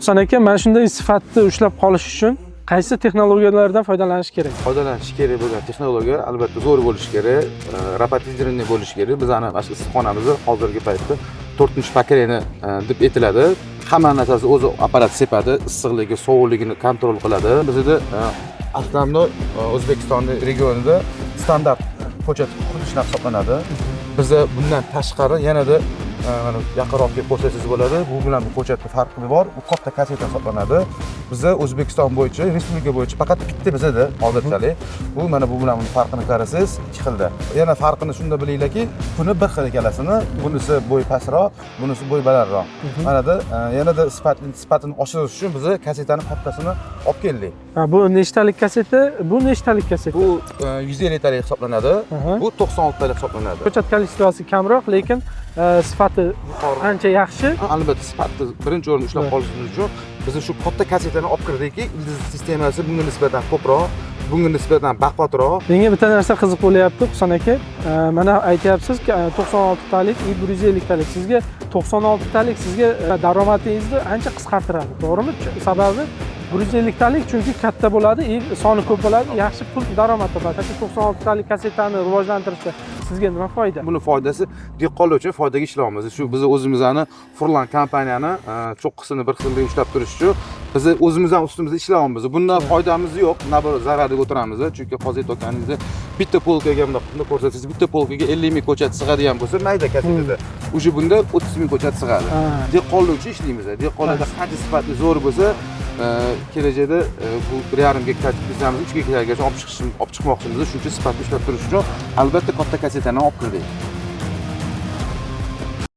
Husan aka, mana shunday sifatni ushlab qolish uchun qaysi texnologiyalardan foydalanish kerak? Foydalanish kerak bo'lgan texnologiya albatta zo'r bo'lishi kerak, роботизированный bo'lishi kerak. Bizani mana shu issiqxonamiz hozirgi paytda 4-chi поколение deb aytiladi. Hamma narsasi o'zi apparat sepadi, issiqligi, sovuqligini контроль qiladi. Bizda основной O'zbekistonda regionida standart ko'chat xuddi shunaqa hisoblanadi. Biza bundan tashqari yanada mana yaqinroq kelib ko'rsangiz bo'ladi. Bu bilan bu ko'chatni farqi bor. Bu katta kaseta hisoblanadi. Biza O'zbekiston bo'yicha, respublika bo'yicha faqat bitta bizada hozirchalik. Bu mana bu bilan buni farqini qarasangiz ikki xilda. Yana farqini shunda bilinglarki, buni bir xil ikkalasini, bunisi bo'yi pastroq, bunisi bo'yi balandroq. Manada yanada sifatini oshirish uchun biza kasetani kattasini olib keldik. Ha, bu nechtalik kaseta? Bu nechtalik kaseta? Bu 150 talik hisoblanadi. Bu 96 talik hisoblanadi. Ko'chat количество si kamroq, lekin sifati ancha yaxshi. Albatta sifatni birinchi o'rinda ushlab qolishimiz uchun biz shu katta kasetani olib kirdikki, ildiz sistemasi bunga nisbatan ko'proq, bunga nisbatan baquvvatroq. Menga bitta narsa qiziq bo'lyapti, Husan aka. Mana aytyapsiz, 96 talik и 150 talik. Sizga 96 talik sizga daromadingizni ancha qisqartiradi, to'g'rimi? Sababi 150 talik chunki katta bo'ladi и soni ko'p bo'ladi, yaxshi pul daromad topadi. Shu 96 talik kasetani rivojlantirishda sizga nima foyda? Buni foydasi dehqonlar uchun foydaga ishlayapmiz. Shu biz o'zimizni Furlan kompaniyani cho'qqisini bir xilda ushlab turish uchun biz o'zimiz ham ustimizda ishlayapmiz. Bundan foydamiz yo'q, наоборот zarariga o'tiramiz. Chunki hozir aytganingizda bitta polkaga bundoq bundoq ko'rsatsangiz, bitta polkaga 50 ming ko'chat sig'adigan bo'lsa, mayda kasetada уже bunda 30 ming ko'chat sig'adi. Dehqonlar uchun ishlaymiz. Dehqonlarda qancha sifatli zo'r bo'lsa, kelajakda bu 1,5 gektar bizamiz 3 gektargacha olib chiqmoqchimiz. Shuncha sifatni ushlab turish uchun albatta katta kasetani olib kirdik.